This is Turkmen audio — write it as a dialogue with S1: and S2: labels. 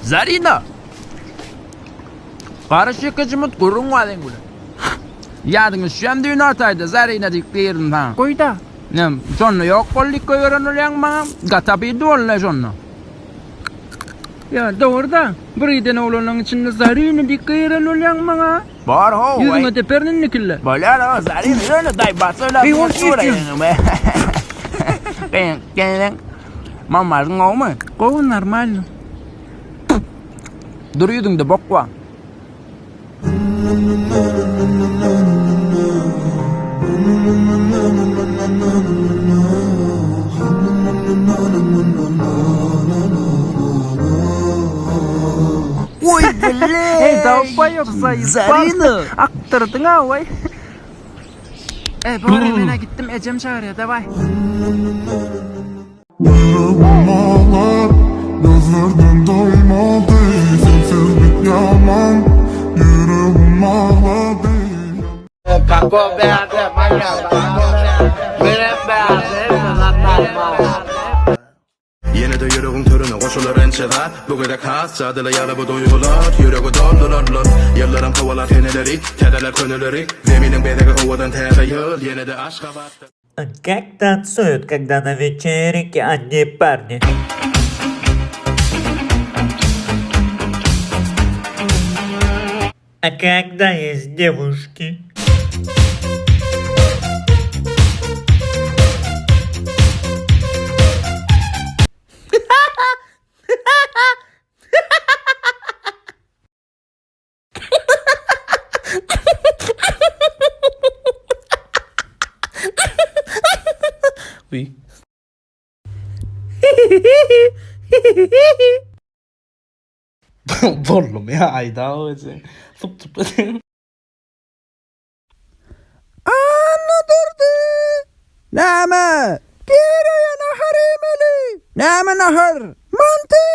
S1: Zarina! Garyş ýekeje mut gürrüň bar seň bilen. Ýadyňa düşýämi düýn Altaýda Zarina diýip girdim saňa.
S2: Goý-da.
S1: Nem, şonda ýok bol diýip goýberen bolýaň maňa. Gaty abidli boldy şonda.
S2: Ýa, dogry-da. Bir giden oglanlaryň içinde Zarina diýip gygyran bolýaň maňa.
S1: Bar how.
S2: Ýüzüňe deperin indi kille.
S1: Bolýar how, Zarina ýöne daýba söýläp dur. Mamazyň gowumy?
S2: Gowy, normalno.
S1: Dur ýüzüňde bok bar. Oý bile.
S2: Ey dolboýob zaýyp.
S1: Zarina.
S2: Akdyrdyň-a waý. Ey bor men-ä gitdim ejem çagyrýar daway.
S3: Ýüregim aglar, gözlerden doýmady, Sensizlik ýaman, ýüregim aglady.
S4: Ýene-de ýüregiň törüne goşular ençe zat Bu gezek has jadyly ýaly bu duýgular Ýüregi doldurarlar Ýyllaram kowalar seneleri Täzeler köneleri Zeminiň bezegi owadan täze ýyl Ýene-de Aşgabatda
S5: Как танцуют, когда на вечеринке одни парни. А когда есть девушки?
S6: Boldum ya aýda özi. Syp syp.
S1: Annadurdy! Näme? Gir öýe nahar iýmeli! Näme nahar? Manty!